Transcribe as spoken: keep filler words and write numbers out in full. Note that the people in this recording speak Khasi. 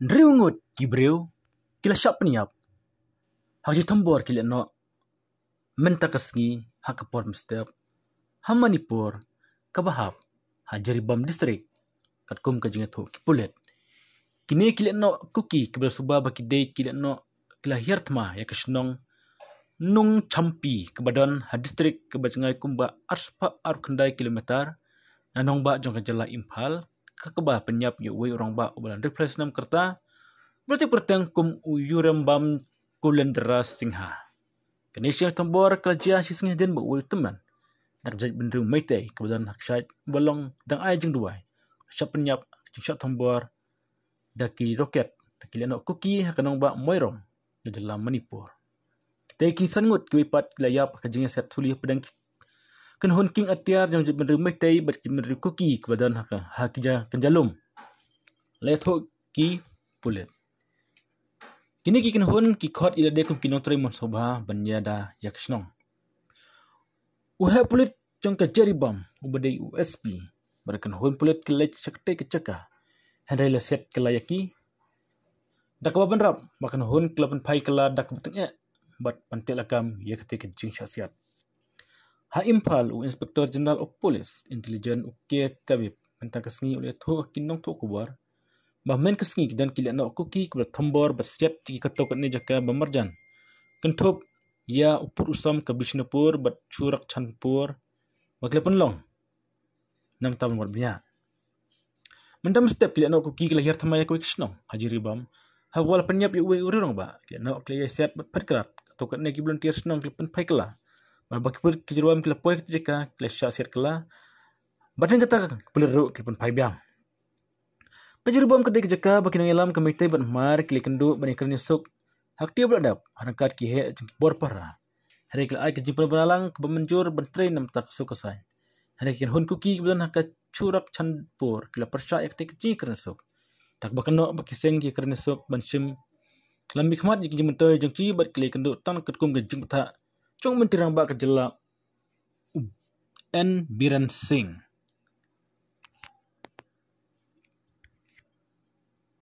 Hynriew ngut ki briew ki la shah pynïap ha ka jingthombor ki lehnoh mynta ka sngi ha ka por mynstep ha Manipur kaba hap ha Jiribam District, katkum ka jingïathuh ki pulit. Kine ki lehnoh Kuki kiba la suba ba ki dei ki lehnoh ki la hiar thma ïa ka shnong Nongchampi kaba don ha district kaba jngai kumba arspah arphew khyndai kilometer na nongbah jong ka jylla Imphal, ka kaba pynïap ïa uwei u rangbah uba la hynriewphew lai snem ka rta, uba la tip kyrteng kum u Yurembam Kulendra Singha. Kane ka jingthombor ka la jia shi sngi hadien ba uwei u tymmen na ka jaitbynriew Meitei kaba don ha Kshait, uba long dang ai jingduwai, shah pynïap ha ka jingshah thombor da ki rocket da ki lehnoh Kuki ha ka nongbah Moirong, ka jylla Manipur. Kitei ki san ngut kiwei pat ki la ïap ha ka jingïasiat thuli hapdeng ki kynhun kieng atiar jong jaitbynriew Meitei bad ki bynriew Kuki kiba don ha ka, ha ki ja, ka jaka lum, la ïathuh ki pulit. Kine ki kynhun ki khot ïa lade kum ki nongtrei mon sngewbha ban ïada ïa ka shnong. U heh pulit jong ka Jiribam uba dei u S P bad ka kynhun pulit ki la leit sha katei ka jaka, hynrei la siat kylla ïa ki, da kaba bynrap ba ka kynhun ka la pynphai kylla da kaba tyngeh bad ban teh lakam ïa katei ka jingshah siat. Ha Imphal, u Inspector General of Police Intelligence, u K Kabib, mynta ka sngi u la ïathuh ha ki nongthoh khubor ba mynta ka sngi ki don ki lehnoh Kuki kiba la thombor bad siat ïa ki katto katne jaka ba marjan, kynthup ïa u Pud u Sam ka Bishnupur bad Churachandpur, ba ki la pynlong namar ban wad bniah. Mynta mynstep ki lehnoh Kuki ki la hiar thma ïa kawei ka shnong ha Jiribam, ha kaba la pynïap ïa uwei u rangbah. Ki lehnoh ki la ïaid siat bad phet krad, katto katne ki volunteer shnong ki la pynphai kylla, bad ba ki pulit ka Jiribam ki la poi ha katei ka jaka, ki la shah siat kylla, bad hadien kata ka pulit ruh ki la pynphai biang. Ka Jiribam ka dei ka jaka ba ki nongïalam ka Meitei bad Hmar ki la ïakynduh ban ïakren ïasuk ha katei ba la dep, ha ryngkat ki heh jong ki bor pahara. Hynrei ki la ai ka jingpynbna lang kaba mynjur ban trei na ka bynta ka suk ka saiñ. Hynrei ki kynhun Kuki kiba don ha ka Churachandpur ki la pyrshah ïa katei ka jingïakren ïasuk. Da kaba kynnoh ba ki seng ki ïakren ïasuk ban shim, ki la mihkhmat ïa ki jingmyntoi jong ki bad ki la ïakynduh tang katkum ka jingbthah jong u Myntri Rangbah ka jylla, u N Biren Singh.